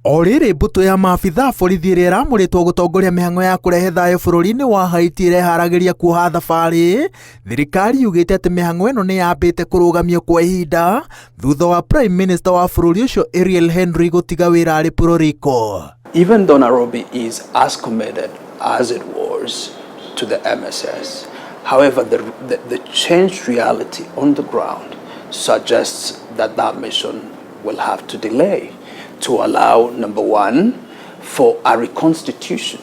O rĩrĩ mbũtũ ya maabitha a borithi ĩrĩa ĩramũrĩtwo gũtongoria mĩhang'o ya kũrehe thayũ bũrũri-inĩ wa Haiti ĩreharagĩria kuoha thabarĩ, thirikari yugĩte atĩ mĩhang'o ĩno nĩ yambĩte kũrũgamio kwa ihinda thutha wa Prime Minister wa bũrũri ũcio Ariel Henry gũtiga wĩra arĩ Puerto Rico. Even though Nairobi is as committed as it was to the MSS, however, the changed reality on the ground suggests that that mission will have to delay to allow, number one, for a reconstitution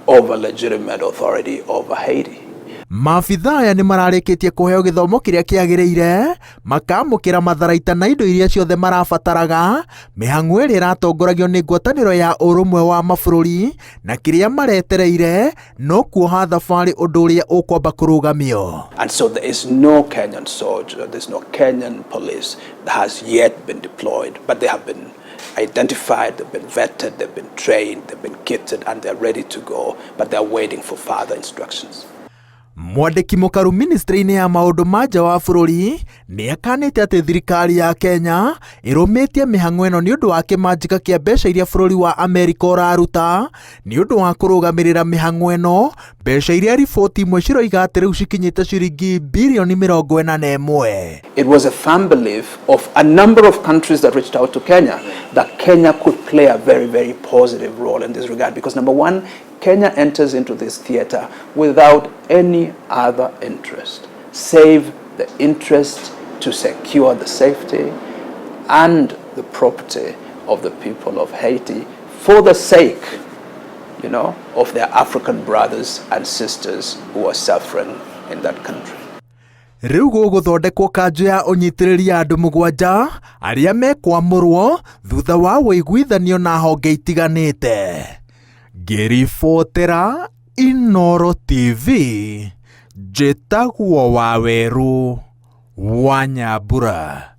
of a legitimate authority over Haiti. Maabitha aya nĩ mararĩkĩtie kũheo gĩthomo kĩrĩa kĩagĩrĩire, makamũkĩra matharaita na indo iria ciothe marabataraga, mĩhang'o ĩrĩa ĩratongoragio nĩ ngwatanĩro ya ũrũmwe wa mabũrũri na kĩrĩa maretereire no kuoha thabarĩ ũndũ ũrĩa ũkwamba kũrũgamio. And so there is no Kenyan soldier, there's no Kenyan police that has yet been deployed, but they have been identified, they've been vetted, they've been trained, they've been kitted, and they're ready to go, but they're waiting for further instructions. Mwandĩki mũkaru ministry-inĩ ya maũndũ ma nja wa bũrũri nĩ akanĩte atĩ thirikari ya Kenya ĩrũmĩtie mĩhang'o ĩno nĩ ũndũ wa kĩmanjĩka kĩa mbeca iria bũrũri wa Amerika ũraruta nĩ ũndũ wa kũrũgamĩrĩra mĩhang'o ĩno, mbeca iria riboti imwe ciroiga atĩ rĩu cikinyĩte ciringi birioni 41. It was a firm belief of a number of countries that reached out to Kenya that Kenya could play a very, very positive role in this regard because, number one, Kenya enters into this theater without any other interest save the interest to secure the safety and the property of the people of Haiti for the sake of their African brothers and sisters who are suffering in that country. Rĩu gũgũthondekwo kanjũ ya ũnyitĩrĩri ya andũ 7 arĩa mekwamũrwo thutha wa ũiguithanio na honge itiganĩte. Ngĩribotera Inooro TV, njĩtagwo Wawerũ wa Nyambura.